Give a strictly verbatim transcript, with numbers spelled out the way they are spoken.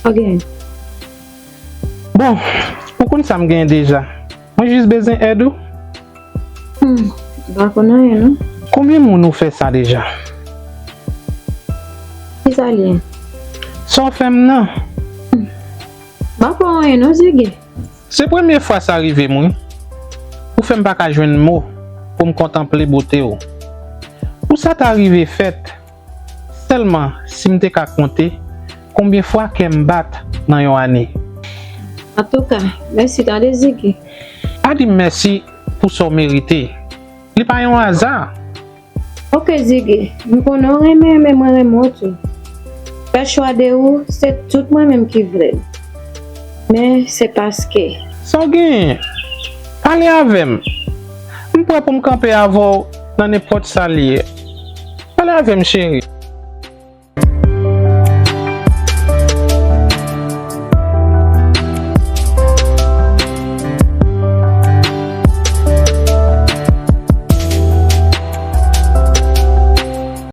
Ok. Bon, ou konn sa m genyen deja. Mwen jis bezwen èd ou. Hmm, m pa konn anyen non. Konbyen moun ou fè sa deja? Kisa l ye? Sa w fè m nan? M pa fè w anyen non, Ziggy. Se premye fwa sa rive m, wi. Ou fè m pa ka jwenn mo pou m kontanple bote w. Pou sa ta rive fèt, sèlman si m te ka konte konbyen fwa kè m bat nan yon ane. Antouka, mèsi tande, Ziggy. Pa di m mèsi pou sa w merite. Li pa yon aza. Ok, Ziggy, m konnen w renmen, men mwen renmen w tou. Fè chwa de ou, se tout mwen menm ki vle l. Men se paske. Sa w genyen? Pale avè m. M prè pou m kanpe avè w nan nenpòt sa l ye. Pale avè m, cheri.